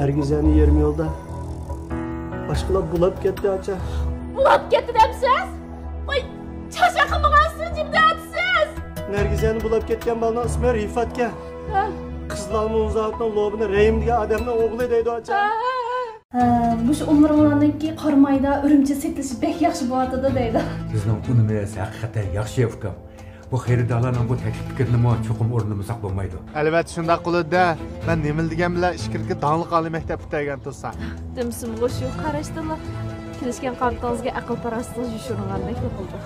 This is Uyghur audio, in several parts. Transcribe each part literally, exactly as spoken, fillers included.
نەرگىزەنى يېرىم يولدا باشقىلار بۇلاپ كەتتى، ئاچا. بۇلاپ كەتتى دەمسىز؟ ۋاي، چاشا قىلمىغانسىز، نېمە دەپسىز؟ نەرگىزەنى بۇلاپ كەتكەن بالىنىڭ ئىسمى رىفاتكەن. ھە. قىزلارمۇ زاۋۇتنىڭ لوبىنى رەھىم دېگەن ئادەمنىڭ ئوغلى دەيدۇ، ئاچا. ھە. ھە، مۇشۇ ئۇلىرىڭلارنىڭكى قارامايدا ئۈرۈمچى سېتىلىشى بەك ياخشى بولۇۋاتىدۇ دەيدۇ. بىزنىڭ ئۇنىمىز ھەقىقەتەن ياخشى، ئۇكام. بۇ خېرىدارلارنىڭ بۇ تەكلىپ پىكرىنىمۇ چوقۇم ئورۇندىمىساق بولمايدۇ. ئەلۋەتتە شۇنداق بولىدۇ-دە. مەن نېمىلا دېگەن بىلەن ئىچكىرىكى داڭلىق ئالىي مەكتەپ پۈتتۈرگەن تۇرسا. دېمىسىمغۇ شۇ قاراشتىنلا كېلىشكەن قامىتىڭىزگە ئەقىل-پاراسىتىڭىز يوشۇرۇنغاندەكلا قىلدى.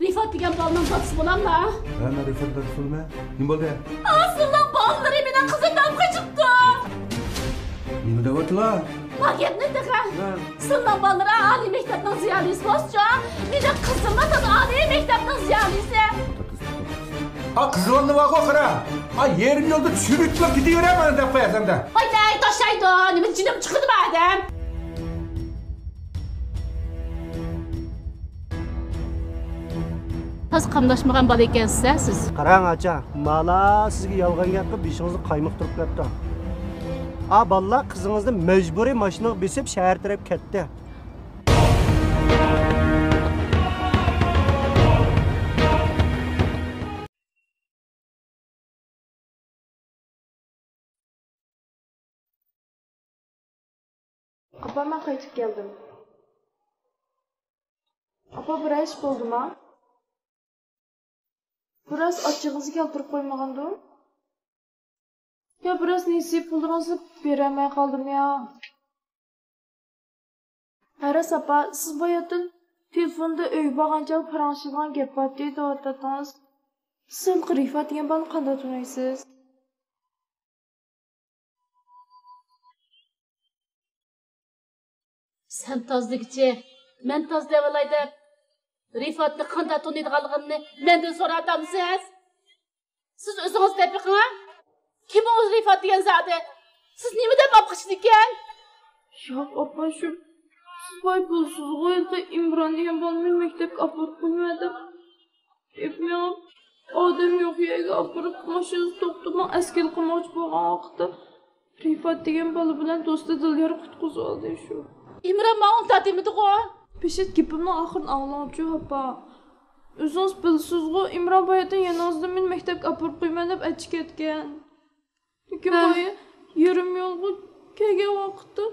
رىفات دېگەن بالىنىڭ دادىسى بولاملا؟ ھە، مەن رىفات دادىسى بولىمەن. نېمە بولدى؟ ئا، سىلىنىڭ بالىلىرى مېنىڭ قىزىمدىن قېچىپتۇ. نېمە دەۋاتىلا؟ ما گەپنى تېخى. ھە. سىلىنىڭ بالىلىرى ئالىي مەكتەپنىڭ زىيالىيسى بولسىچۇ، مېنىڭ قىزىممۇ تازا ئالىي مەكتەپنىڭ زىيالىيسى. ئا، قىزىۋالنى بارغۇ قارا. ئا، يېرىم يولدا چۈرۈكلا كېتىۋېرەمەن دەپ قوياسەن-دە. ۋاي، نەگە تاشلايدۇ؟ نېمە جېنىم چىقىدۇ بۇ ئادەم؟ تازا قاملاشمىغان بالا ئىكەنسىز-ھە سىز. قاراڭ ئاچا، مالا سىزگە يالغان گەپ قىلىپ بېشىڭىزنى قايمۇقتۇرۇپ بېرىپتۇ. ئا بالىلار قىزىڭىزنى مەجبۇرىي ماشىنىغا بېسىپ شەھەر تەرەپ كەتتى. ئاپا، مەن قايتىپ كەلدىم. ئاپا، بىرەر ئىش بولدىما؟ بىراز ئاچچىقىڭىزنى كەلتۈرۈپ قويمىغاندۇ؟ يا بىراز نېسى پۇللىرىڭىزنى بېرەلمەي قالدىم يا. ھەرەس ئاپا، سىز باياتىن تېلېفوندا ئۆيگە بارغانچە پاراڭلىشىدىغان گەپ بارتى دەۋاتاتتىڭىز. سىز رىفات دېگەن بالىنى قانداق تونۇيسىز؟ سەن تازا دېگۈچى، مەن تازا دەۋالاي دەپ، رىفاتنى قانداق تونۇيدىغانلىقىمنى مەندىن سوراۋاتامسىز؟ سىز ئۆزىڭىز دەپ بېقىڭ. كىم ئۇ رىفات دېگەن زادى؟ سىز نېمە دەپ ئاپقىچىدىكەن؟ ياق، ئاپا، شۇ سىپاي پۇلسىزغۇ ھېلىقى ئىمران دېگەن بالىنى مەكتەپكە ئاپىرىپ قويىمەن دەپ، ئېلىپ مېڭىپ، ئادەم يوق يەرگە ئاپىرىپ، ماشىنىسى توختىماي ئەسكىلە قىلماقچى بولغان ۋاقىتتا، رىفات دېگەن بالا بىلەن دوستى دىليار قۇتقۇزۇۋالدى شۇ. ئىمران ماڭا ئۇنداق دېمىدىغۇ؟ بېشىت، گېپىمنىڭ ئاخىرىنى ئاڭلاڭچۇ، ئاپا. ئۆزىڭىز بىلىسىزغۇ، ئىمران باياتىن يېنىڭىزدا مېنى مەكتەپكە ئاپىرىپ قويىمەن دەپ ئەچىقىپ كەتكەن. لېكىن ھە. بايا يېرىم يولغا كەلگەن ۋاقىتتا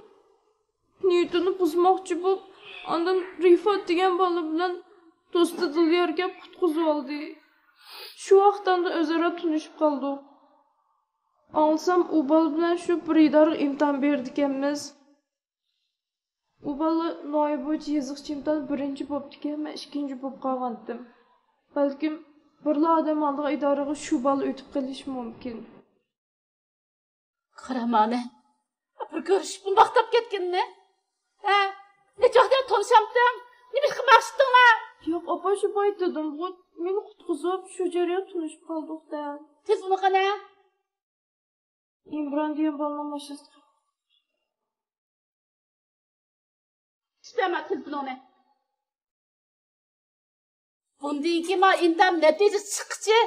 نىيىتىنى بۇزماقچى بولۇپ، ئاندىن رىفات دېگەن بالا بىلەن دوستى دىليار كەپ قۇتقۇزۇۋالدى. شۇ ۋاقىتتا ئاندىن ئۆزئارا تونۇشۇپ قالدۇق. ئاڭلىسام، ئۇ بالا بىلەن شۇ بىر ئىدارىگە ئىمتىھان بېرىدىكەنمىز. ئۇ بالا ناھىيە بويىچە يېزىقچە ئىمتىھان بىرىنچى بوپتىكەن، مەن ئىككىنچى بوپ قالغانتىم. بەلكىم بىرلا ئادەم ئالىدىغان ئىدارىگە شۇ بالا ئۆتۈپ قېلىشى مۇمكىن. قارا مانا، بىر كۆرۈشۈپمۇ ماختاپ كەتكىنىنى. ھە؟ نەچچە ۋاقىت تونۇشامتىڭ؟ نېمە ئىش قىلماقچىتىڭلار؟ ياق، ئاپا، شۇ بايا دېدىمغۇ، مېنى قۇتقۇزۇپ، شۇ جەريان تونۇشۇپ قالدۇق-دە. تېلېفونى قانا؟ ئىمران دېگەن بالىنىڭ ماشىنىسىدا. تۇتۇۋەرمە تېلېفونۇڭنى. بۇندىن كېيىن ما ئىمتىھان نەتىجىسى چىققىچە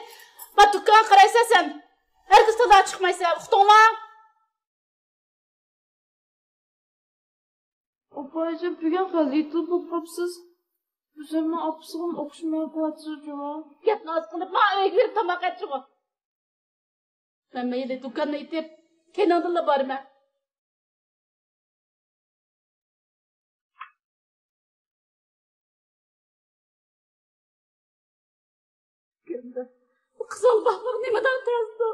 ما دۇكانغا قارايسەن سەن. ھەرگىز تالا چىقمايسەن، ئۇقتۇڭما؟ ئاپاجان، بۈگۈن غەلىتىلا بولۇپ قاپسىز. ئۆزۈمنىڭ ئاپىسىغىمۇ ئوخشىماي قالىسىز جۇمۇ. گەپنى ئاز قىلىپ، ما ئۆيگە بېرىپ تاماق ئەت جۇمۇ. مەن مەيلى دۇكاننى ئېتىپ، كەينىڭدىنلا بارىمەن. بۇ قىزىل باغلىق نېمىدان تەستۇ؟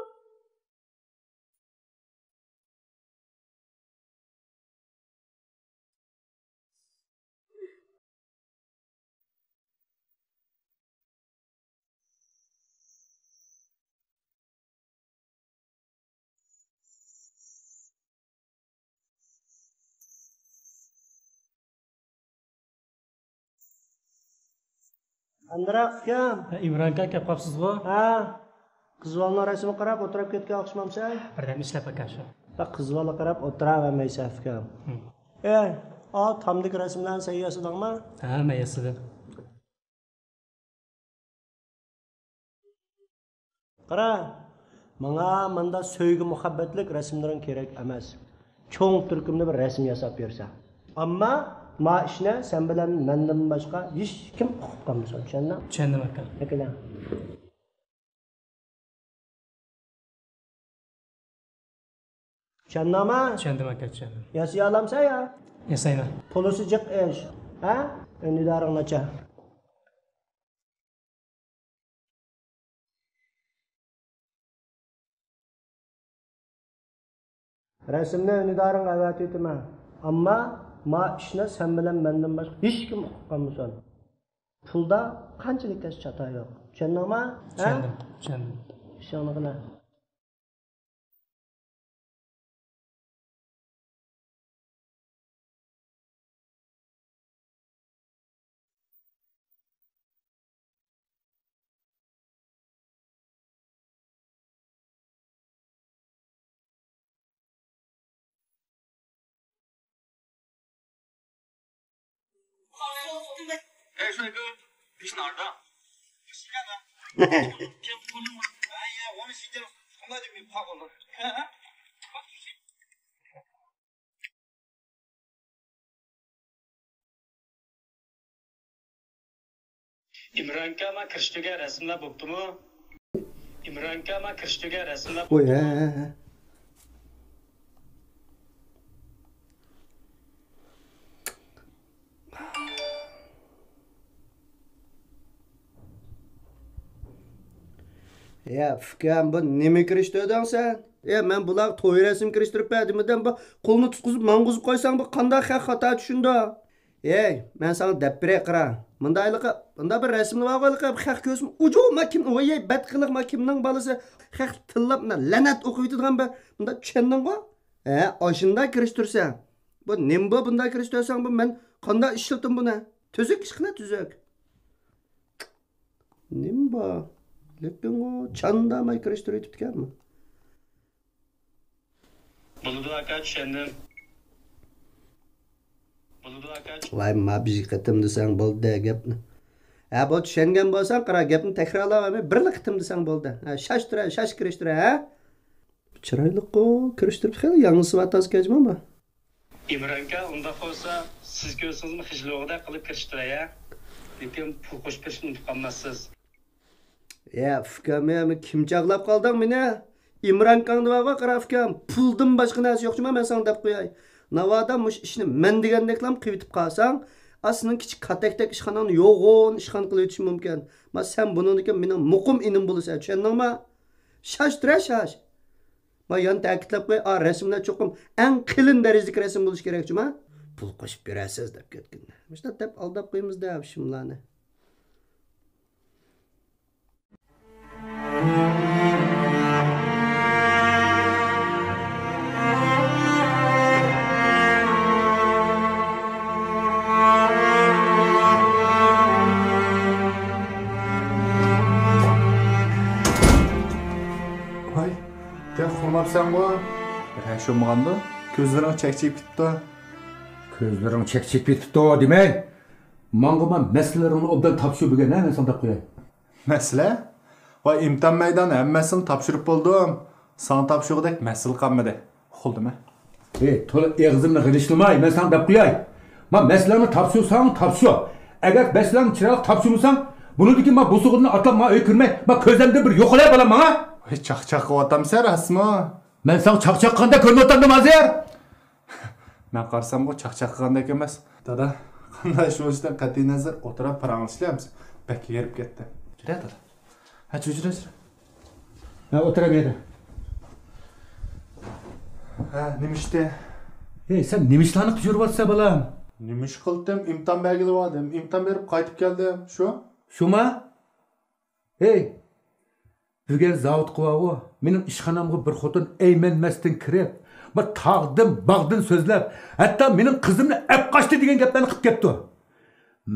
ئاندىراق ئۇكام. ھە، ئىمران ئاكا، كەپ قاپسىزغۇ؟ ھە. قىز بالىنىڭ رەسىمىگە قاراپ ئولتۇراپ كەتكەن ئوخشىمامسەن؟ بىردەم ئىشلەپ ئاكا شۇ. بەك قىز بالىغا قاراپ ئولتۇراۋەرمەيسەن ئۇكام. ھىم. ئەي، ئا تامدىكى رەسىملەرنى سەن ياسىدىڭمۇ؟ ھە، مەن ياسىدىم. قارا، ماڭا ماندا سۆيگۈ مۇھەببەتلىك رەسىملىرىڭ كېرەك ئەمەس. چوڭ تۈركۈمدە بىر رەسىم ياساپ بېرىسەن. ئەمما ما ئىشنى سەن بىلەن مەندىن باشقا ھېچكىم ئۇقۇپ قالمىسۇن، چۈشەندىڭ؟ چۈشەندىم، ئاكا. ئەكېلە. چۈشەندىڭمۇ؟ چۈشەندىم، ئاكا، چۈشەندىم. ياسىيالامسەن يا؟ ياسايمەن. پۇلىسى جىق ئىش. ھە؟ ئۈندىدارىڭ نەچچە؟ رەسىمنى ئۈندىدارىڭغا ئەۋەتىۋېتىمەن. ئەمما ما ئىشنى سەن بىلەن مەندىن باشقا ھېچكىم ئۇقۇپ قالمىسۇن. پۇلدا قانچىلىك كەلسە چاتا يوق. چۈشەندىڭما؟ ھە؟ چۈشەندىم، چۈشەندىم. ئىشىڭنى قىلە. ئىمرانكا، ما كىرىشتۈرگەن رەسىملەر بوپتۇمۇ؟ ئىمرانكا، ما كىرىشتۈرگەن رەسىملەر قوي، ھە، بوپتۇمۇ؟ ھە، ھە. يا ئۇكام، بۇ نېمە كىرىشتۈردۈڭ سەن؟ يا مەن بۇلارغا توي رەسىمى كىرىشتۈرۈپ بەر دېمىدىم، بۇ قولنى تۇتقۇزۇپ ماڭغۇزۇپ قويساڭ، بۇ قانداق خەق خاتا چۈشىنىدۇ؟ ھەي، مەن ساڭا دەپ بېرەي قارا. مۇنداق ھېلىقى، مۇنداق بىر رەسىمنى بارغۇ ھېلىقى، خەق كۆرسىمۇ، ئۇجۇ، ما كىم، ۋاي، بەتقىلىق، ما كىمنىڭ بالىسى، خەق تىللاپ، مۇنداق لەنەت ئوقۇۋېتىدىغان بىر، مۇنداق چۈشەندىڭغۇ؟ ھە، ئاشۇنداق كىرىشتۈرسەڭ. بۇ نېمە بۇ، بۇنداق كىرىشتۈرسەڭ، بۇ مەن قانداق ئىشلىتىم بۇنى؟ تۈزۈك ئىش قىلە، تۈزۈك. نېمە بار؟ لېكىنغۇ، چانداماي كىرىشتۈرۈۋېتىپتىكەنمۇ. بولىدۇ ئاكا، چۈشەندىم. بولىدۇ ئاكا، چۈ- ۋاي، ما بىر قېتىم دېسەڭ بولدى گەپنى. ھە، بۇ چۈشەنگەن بولساڭ، قارا، گەپنى تەكرارلاۋەرمەي، بىرلا قېتىم دېسەڭ بولدى. ھە، شاش تۇرە، شاش كىرىشتۈرە، ھە؟ چىرايلىققۇ، كىرىشتۈرۈپ خېلى ياڭزىۋاتىسىكەن جۇمۇ بۇ. ئىمرانكا، ئۇنداق بولسا، سىز كۆرسىڭىزمۇ خىجىل ئوغدەك قىلىپ كىرىشتۈرەي، ھە؟ لېكىن پۇل قوشۇپ بېرىشنى ئۇنتۇپ قالماسسىز. يا ئۇكام، يا مەن كىم چاغلاپ قالدىڭ مېنى؟ ئىمرانكاڭدا بارغۇ قارا ئۇكام، پۇلدىن باشقا نەرسە يوق جۇما، مەن ساڭا دەپ قوياي. ناۋادا مۇشۇ ئىشنى مەن دېگەندەكلام قىلىۋېتىپ قالساڭ، ئا سېنىڭ كىچىك كاتەكتەك ئىشخاناڭنى يوغان ئىشخانا قىلىۋېتىشى مۇمكىن. ما سەن بۇنىڭدىكى مېنىڭ مۇقىم ئىنىم بولىسەن، چۈشەندىڭما؟ شاش تۇرە شاش. ما يەنە تەكىتلەپ قوي، ئا رەسىملەر چوقۇم ئەڭ قېلىن دەرىجىدىكى رەسىم بولۇشى كېرەك جۇما. پۇل قوشۇپ بېرەرسىز دەپ كەتكىنى. مۇشۇنداق دەپ ئالداپ قويىمىز دە شۇملارنى. ۋاي، دەپ خورماپسەنغۇ؟ ھە، شۇمىغاندۇ؟ كۆزلىرىڭ چەكچىيىپ كېتىپتۇ. كۆزلىرىڭ چەكچىيىپ كېتىپتۇ دېمەي. ماڭغۇ ما مەسىلىلىرىڭنى ئوبدان تاپشۇر بۈگۈن، ھە، مەن ساڭا دەپ قوياي. مەسىلە؟ ۋاي، ئىمتىھان مەيدانى ھەممىسىنى تاپشۇرۇپ بولدۇم. ساڭا تاپشۇرغۇدەك مەسىلە قالمىدى. ئۇقۇلدىمۇ؟ ھېي، تولا ئېغىزىمنى غىدىشلىماي، مەن ساڭا دەپ قوياي. ما مەسىلەڭنى تاپشۇرساڭ تاپشۇر. ئەگەر مەسىلەڭنى چىرايلىق تاپشۇرمىساڭ، بۇنىڭدىن كېيىن ما بۇ سوغۇقنى ئاتلاپ ما ئۆيگە كىرمەي، ما كۆزلەمدىن بىر يوقىلاي بالام ماڭا. ۋاي، چاقچاق قىلىۋاتامسەن راستمۇ؟ مەن ساڭا چاقچاق قىلغاندەك كۆرۈنۈۋاتامدىم ھازىر؟ مەن قارىسامغۇ چاقچاق قىلغاندەك ئەمەس. دادا، قانداق ئىش بولۇشىدىن قەتئىينەزەر، ئولتۇراپ پاراڭلىشايلى ئەمىسە. بەك ھېرىپ كەتتىم. جۈرە، دادا. ھە، جۈرە، جۈرە، جۈرە. ھە، ئولتۇراي بۇ يەردە. ھە، نېمە ئىشتى؟ ھەي، سەن نېمە ئىشلارنى قىلىپ يۈرۈۋاتىسەن، بالام؟ نېمە ئىش قىلدىم؟ ئىمتىھان بەرگىلى باردىم. ئىمتىھان بېرىپ قايتىپ كەلدىم. شۇ. شۇما؟ ھەي، بۈگۈن زاۋۇتقا بارغۇ، مېنىڭ ئىشخانامغا بىر خوتۇن ئەيمەنمەستىن كىرىپ، ما تاغدىن، باغدىن سۆزلەپ، ھەتتا مېنىڭ قىزىمنى ئەپ قاچتى دېگەن گەپلەرنى قىلىپ كەپتۇ.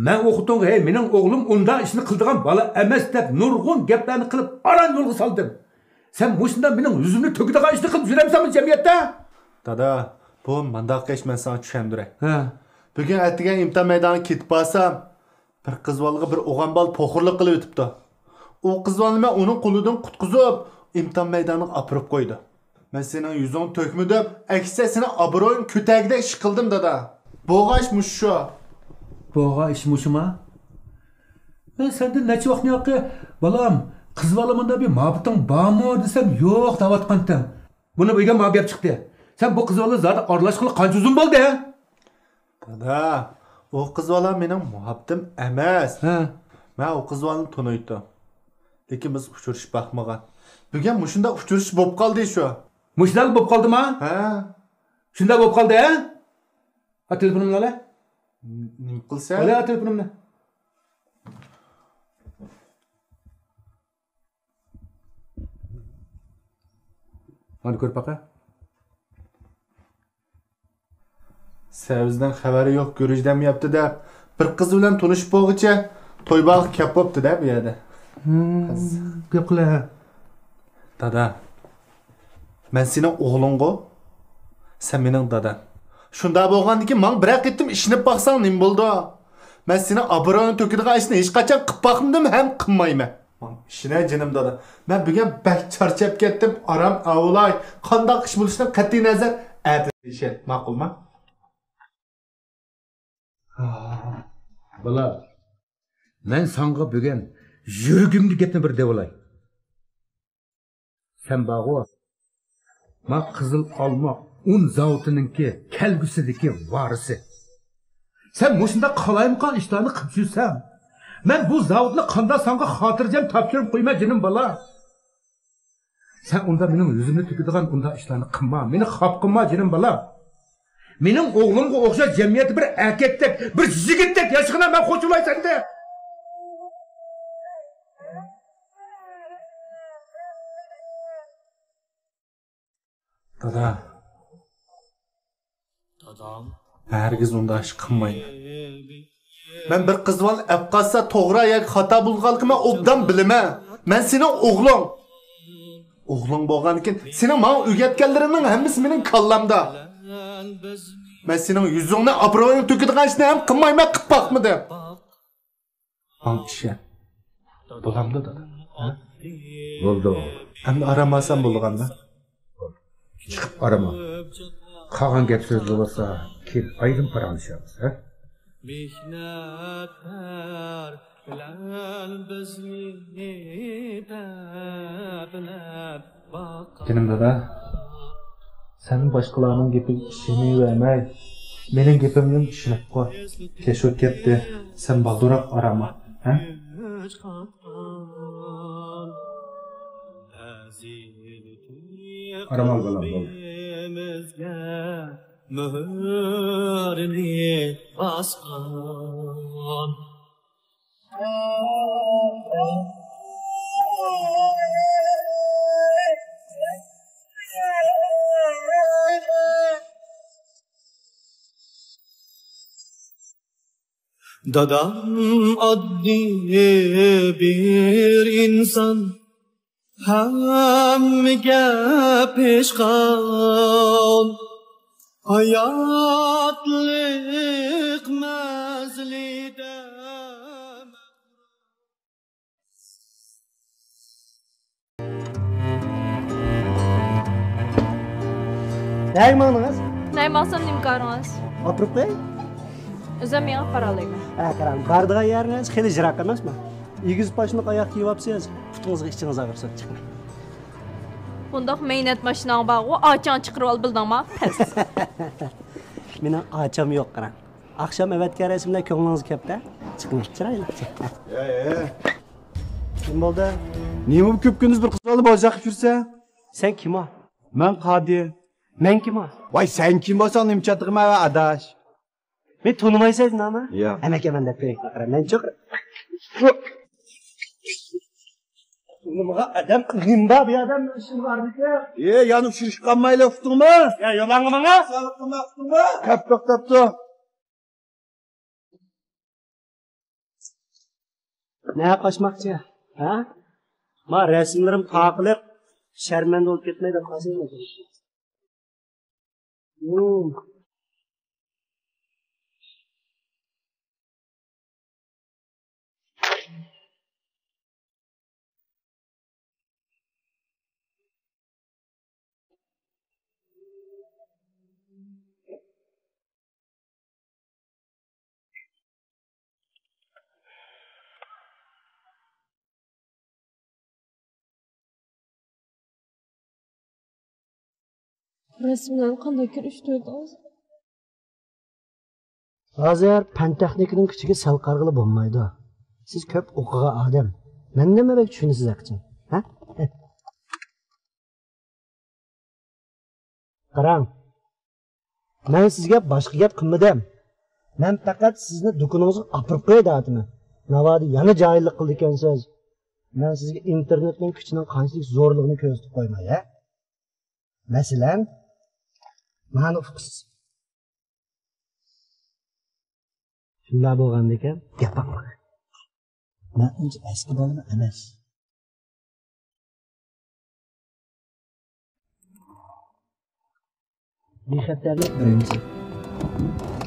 مەن ئۇ خوتۇنغا، ھەي، مېنىڭ ئوغلۇم ئۇنداق ئىشنى قىلىدىغان بالا ئەمەس دەپ نۇرغۇن گەپلەرنى قىلىپ ئاران يولغا سالدىم. سەن مۇشۇنداق مېنىڭ يۈزۈمنى تۆكىدىغان ئىشنى قىلىپ يۈرەمسەنمۇ جەمئىيەتتە؟ دادا، بۇ مۇنداق ئىش، مەن ساڭا چۈشەندۈرەي. ھە. بۈگۈن ئەتىگەن ئىمتىھان مەيدانىغا كېتىپ بارسام، بىر قىز بالىغا بىر ئوغان بالا پوخۇرلۇق قىلىۋېتىپتۇ. ئۇ قىز بالىنى مەن ئۇنىڭ قولىدىن قۇتقۇزۇپ، ئىمتىھان مەيدانىغا ئاپىرىپ قويدۇم. مەن سېنىڭ يۈزۈڭنى تۆكمىدىم، ئەكسىچە سېنىڭ ئابرۇيۇڭنى كۆتەرگۈدەك ئىش قىلدىم، دادا. بولغان ئىش مۇشۇ. بولغان ئىش مۇشۇما؟ مەن سەندىن نەچچە ۋاقىتتىن ياقى، بالام، قىز بالا مۇندا بىر مۇھەببىتىڭ بارمۇ دېسەم، يوق دەۋاتقانتىم. بۇنى بۈگۈن ماڭا بېرىپ چىقتى. سەن بۇ قىز بالا زادى ئارىلاشقىلى قانچە ئۇزۇن بولدى؟ دادا، ئۇ قىز بالا مېنىڭ مۇھەببىتىم ئەمەس. ھە. مەن ئۇ قىز بالىنى تونۇيتتۇم. لېكىن بىز ئۇچرىشىپ باقمىغان. بۈگۈن مۇشۇنداق ئۇچرىشىش بولۇپ قالدى شۇ. مۇشۇنداق بولۇپ قالدىما؟ ھە. شۇنداق بولۇپ قالدى، ھە؟ ھە، تېلېفونۇمنى ئالە. ن-، نېمە قىلسا؟ ئالە، تېلېفونۇمنى. مانا كۆرۈپ باقە. سەۋزىنىڭ خەۋىرى يوق، گۈرۈچ دەم يەپتۇ دەپ، بىر قىز بىلەن تونۇشۇپ بولغۇچە توي باغقا كەپ بوپتۇ دە بۇ يەردە. ھىم، قىز. گەپ قىلە. دادا، مەن سېنىڭ ئوغلۇڭغۇ؟ سەن مېنىڭ دادام. شۇنداق بولغاندىكىن ماڭا بىرەر قېتىم ئىشىنىپ باقساڭ نېمە بولىدۇ؟ مەن سېنىڭ ئابرۇيۇڭنى تۆكىدىغان ئىشنى ھېچقاچان قىلىپ باقمىدىم ھەم قىلمايمەن. ماڭا ئىشىنە جېنىم دادا. مەن بۈگۈن بەك چارچاپ كەتتىم، ئارام ئاۋۇلاي. قانداق ئىش بولۇشىدىن قەتئىي نەزەر، ئەتە دېيىشەن. ماقۇلما؟ بالا، مەن ساڭا بۈگۈن يۈرىكىمدىكى گەپنى بىر دەۋالاي. سەن بارغۇ، ما قىزىل ئالما ئۇن زاۋۇتىنىڭكى كەلگۈسىدىكى ۋارىسى. سەن مۇشۇنداق قالايمىقان ئىشلارنى قىلىپ يۈرسەڭ، مەن بۇ زاۋۇتنى قانداق ساڭا خاتىرجەم تاپشۇرۇپ قويىمەن، جېنىم بالا؟ سەن ئۇندا مېنىڭ يۈزۈمنى تۆكىدىغان ئۇنداق ئىشلارنى قىلما، مېنى خاپا قىلما، جېنىم بالا. مېنىڭ ئوغلۇمغا ئوخشاش جەمئىيەتتە بىر ئەركەكتەك، بىر يىگىتتەك ياشىغىنا مەن خوش بولاي سەندە. دادا. دادام. مەن ھەرگىز ئۇنداق ئىش قىلمايمەن. مەن بىر قىز بالىنى ئەپ قالسا توغرا ياكى خاتا بولغانلىقىنى مەن ئوبدان بىلىمەن. مەن سېنىڭ ئوغلۇڭ. ئوغلۇڭ بولغاندىكىن سېنىڭ ماڭا ئۆگەتكەنلىرىڭنىڭ ھەممىسى مېنىڭ كاللامدا. مەن سېنىڭ يۈزۈڭنى، ئابرۇيۇڭنى تۆكىدىغان ئىشنى ھەم قىلمايمەن، قىلىپ باقمىدىم. ماڭا ئىشەن. بولامدۇ، دادا؟ ھە؟ بولدى. ئەمدى ئارام ئالسام بولىدىغاندا. چىقىپ ئارام ئال. قالغان گەپ سۆزلەر بولسا كېيىن ئايرىم پاراڭلىشارمىز، ھە؟ مېھنەتلەر بىلەن بىزنى بەپلەپ جېنىم دادا، سەن باشقىلارنىڭ گېپىگە ئىشىنىۋەرمەي، مېنىڭ گېپىمدىن ئىشىنىپ قوي. كەچ بولۇپ كەتتى، سەن بالدۇرراق ئارام ئال، ھە؟ ئارام ئال، بالام، بولدى. مۆھۈرنى باسقان. دادام ئاددىي بىر ئىنسان، ھەممىگە پېشقان، ھاياتلىق مەزلىدە. نەگە ماڭدىڭىز؟ نەگە ماڭسام نېمە كارىڭىز؟ ئاپىرىپ قوياي. ئۆزۈم مېڭىپ بارالايمەن. ھە، قاراڭ، بارىدىغان يەرىڭىز خېلى يىراق ئەمەسمۇ؟ ئېگىز پاشنىلىق ئاياغ كىيىۋاپسىز، پۇتىڭىزغا ئىچىڭىز ئاغرىسۇن، چىقماڭ. بۇنداق مەينەت ماشىناڭ بارغۇ، ئاچاڭ چىقىرىۋال بىلدىڭما؟ پەس. مېنىڭ ئاچام يوق، قاراڭ. ئاخشام ئەۋەتكەن رەسىملەر كۆڭلىڭىزگە كەپتۇ. چىقىڭ، چىرايلىق. يا، يا. نېمە بولدى؟ نېمە بۇ كۈپكۈندۈز بىر قىز بالا بوزاق يۈرسە؟ سەن كىم ئۇ؟ مەن قادى. مەن كىم ئۇ؟ ۋاي، سەن كىم بولساڭ نېمە چاتىقىم ئەۋە ئاداش؟ مېنى تونۇمايسىز نامە؟ ياق. ئەمەك ئەمەن دەپ بېرىڭ. قارا، مەن چوق. نېمىغا ئادەم، نېمە بار بۇ ئادەم ئىشىم بار دېسە؟ ئى، يەنە ئۇچرىشىپ قالمايلى، ئۇقتۇڭمۇ؟ يا، يولۇڭغا ماڭا. ساغلىق قىلما، ئۇقتۇڭمۇ؟ كەپتۇق، كەپتۇق. نەگە قاچماقچى؟ ھە؟ ما رەسىملىرىم تاقىلىپ، شەرمەندە بولۇپ كەتمەي دەپ قالسىڭىز. رەسىملەرنى قانداق كۆرۈشتۈردىڭىز؟ ھازىر پەن تېخنىكىنىڭ كۈچىگە سەل قارىغىلى بولمايدۇ. سىز كۆپ ئوقۇغان ئادەم. مەن نېمە بەك چۈشىنىسىز ھەقىچان؟ ھە؟ قاراڭ، مەن سىزگە باشقا گەپ قىلمىدىم. مەن پەقەت سىزنى دۇكىنىڭىزغا ئاپىرىپ قوياي دەۋاتىمەن. ناۋادا يەنە جاھىللىق قىلىدىكەنسىز. مەن سىزگە ئىنتېرنېتنىڭ كۈچىنىڭ قانچىلىك زورلۇقىنى كۆرسىتىپ قويماي، ھە؟ مەسىلەن، مانا ئۇقىسىز. شۇنداق بولغاندىكىن گەپ باقماڭ. مەن ئۇنچە ئەسكى بالىمۇ ئەمەس. بىخەتەرلىك بىرىنچى.